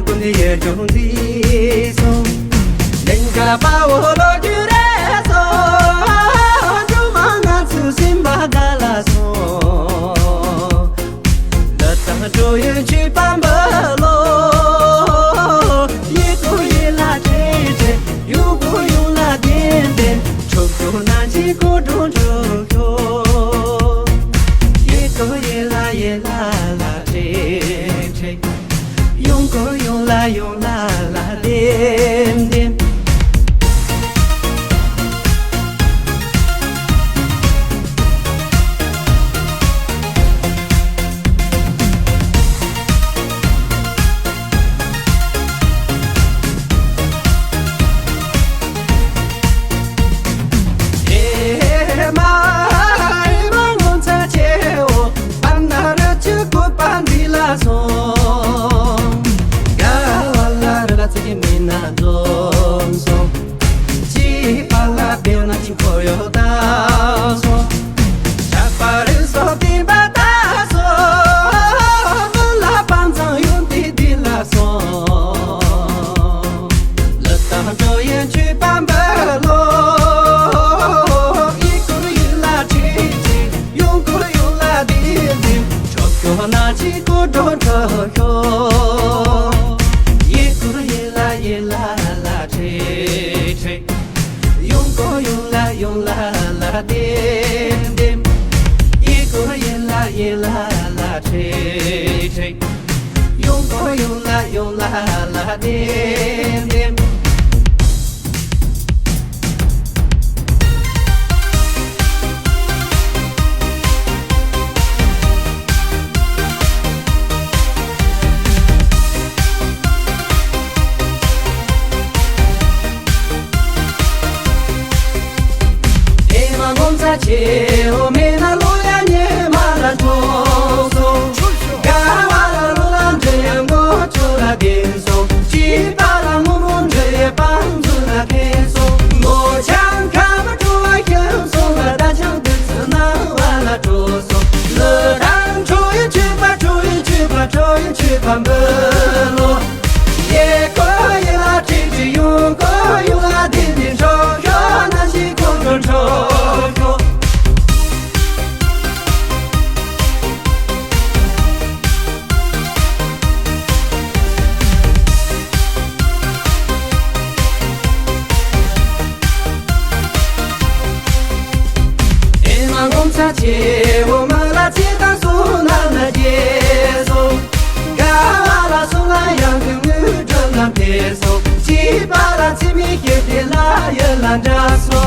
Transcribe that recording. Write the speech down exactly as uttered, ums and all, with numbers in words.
ཀུན་ཡེ་ཅུང་ཙི་སོ། ལིང་ག་པ་འོ་ལོ་རྒྱུ་རེ་སོ། ཅུ་མ་ང་ཚུ་སིམ་པ་ག་ལ་སོ། ལ་དང་ཀྲོ་ཡོན་ཆི་པམ་བ་ལོ། ཡེ་ཀུ་ཡེ་ལ་ཁྲེ་ཁྲེ། ཡུ་ཀུ་ཡུ་ལ་དེན་དེན། ཁྲོ་ཁྲོ་ན་ཅི་ཀོ་ཀྲོ་ཁྲོ་ཁྲོ། ཡེ་ཀུ་ཡེ་ལ་ཡེ་ལ་ལ་ཁྲེ་ཁྲེ། ཡོང་ཀོ་ཡོང་ལ་ཡོང་ལ་ལ་དེན་དེན། ཨེ་མ་ཨེ་མ་ངོ་ཚ་ཆེའོ། པ་ན་ར་ཆུ་ཀོ་པ་འདི་ལ་སོང་། ག་བ་ལ་ར་ལ་ཚེ་གི་མི་ན་འཛོམས་སོང་། ཅི་པ་ལ་བེའུ་ན་ཅི་ཁོ་ཡོ་ད་སོང་། ཤ་པ་རི་སོ་ཏི་པ་ད་སོང་། མི་ལ་པང་ཚང་ཡོང་ཏི་ཏི་ལ་སོང་། ལི་ཏང་ཀྲོ་ཡན་ཆུ་པམ་བ་ལོ། ཡི་ཀུ་ཡི་ལ་ཅི་ཅི། ཡོང་ཀུ་ཡོང་ལ་དི་དི། ཁྲོ་ཁྱོ་ན་ཅི་ཀོ་ཀྲོ་ཁྲོ་ཁྱོ། ཡི་ཀུ་ཡི་ལ་ཡི་ལ་ལ་ཁྲེ་ཁྲེ། ཡོང་ཀོ་ཡོང་ལ་ཡོང་ལ་ལ་དེན་དེན། ཡི་ཀོ་ཡི་ལ་ཡི་ལ་ལ་ཁྲེ་ཁྲེ། ཡོང་ཀོ་ཡོང་ལ་ཡོང་ལ་ལ་དེན་དེན། ཨེ་མ་ངོ་ཚ་ཆེའོ། མེ་ན་ལོ་ཡ་ཉེ་མ་ལ་འགྲོ་སོང་། ག་བ་ལ་ལོ་ལ་འདྲེ་ཡ་ངོ་ཆོ་ལ་དེན་སོང་། ཅི་པ་ལ་ངོ་མོ་འདྲེ་ཡ་པང་ཚུ་ལ་ཁེ་སོང་། ལོ་ཆང་ཁ་མ་ཁྲོ་བ་ཤམ་སོང་ལ། ད་ཆང་དུ་ཚུ་ན་བ་ལ་འགྲོ་སོང་། ལི་ཏང་ཁྲོ་ཡི་ཆུ་པ་ཁྲོ་ཡི་ཆུ་པ་ཁྲོ་ཡི་ཆུ་པ་འབུ་ལོ། ཡེ་ཀོ་ཡེ་ལ་ཅི་ཅི། ཡོང་ཀོ་ཡོང་ལ་དི་དི། ཁྲོ་ཁྱོ་ན་ཅི་ཀོ་ཀྲོ་ཁྲོ་ཁྱོ། ཨེ་མ་ངོ་ཚ་ཆེའོ། མ་ལ་ཚེ་དང་སོང་ན་ན་རྒྱལ་སོང་། ག་བ་ལ་སོང་ན་ཡང་གི་ངུ་སྒྲོལ་ལམ་དེ་སོང་། ཅི་པ་ལ་ཚེ་མི་ཤེས་དེ་ལ་ཡོད་ལ་འདྲ་སོང་།